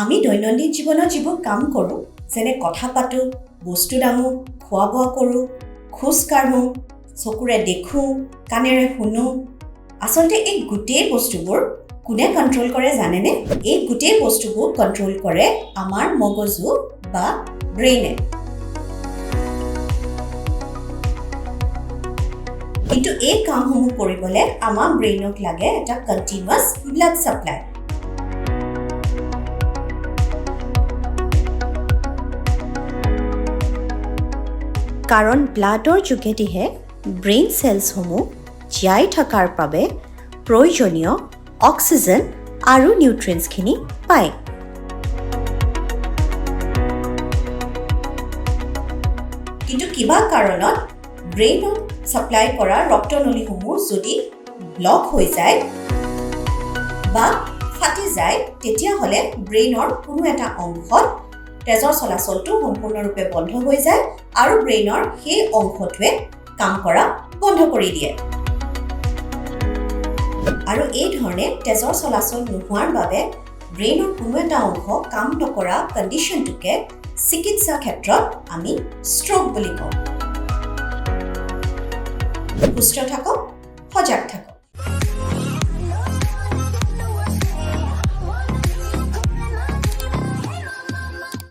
আমি দৈনন্দিন জীৱনত যিবোৰ কাম কৰোঁ, যেনে কথা পাতোঁ, বস্তু দাঙো, খোৱা বোৱা কৰোঁ, খোজ কাঢ়োঁ, চকুৰে দেখোঁ, কাণেৰে শুনো, আচলতে এই গোটেই বস্তুবোৰ কোনে কণ্ট্ৰল কৰে জানেনে? এই গোটেই বস্তুবোৰ কণ্ট্ৰল কৰে আমাৰ মগজু বা ব্ৰেইনে। কিন্তু এই কামসমূহ কৰিবলৈ আমাৰ ব্ৰেইনক লাগে এটা কণ্টিনিউৱাছ ব্লাড ছাপ্লাই। কাৰণ ব্লাডৰ যোগেদিহে ব্ৰেইন চেলছসমূহ জীয়াই থকাৰ বাবে প্ৰয়োজনীয় অক্সিজেন আৰু নিউট্ৰিয়েণ্টছখিনি পায়। কিন্তু কিবা কাৰণত ব্ৰেইনত ছাপ্লাই কৰা ৰক্তনলীসমূহ যদি ব্লক হৈ যায় বা ফাটি যায়, তেতিয়াহ'লে ব্ৰেইনৰ কোনো এটা অংশত তেজৰ চলাচলটো সম্পূৰ্ণৰূপে বন্ধ হৈ যায় আৰু ব্ৰেইনৰ সেই অংশটোৱে কাম কৰা বন্ধ কৰি দিয়ে। আৰু এই ধৰণে তেজৰ চলাচল নোহোৱাৰ বাবে ব্ৰেইনৰ কোনো এটা অংশ কাম নকৰা কণ্ডিশ্যনটোকে চিকিৎসা ক্ষেত্ৰত আমি ষ্ট্ৰ'ক বুলি কওঁ। সুস্থ থাকক, সজাগ থাকক।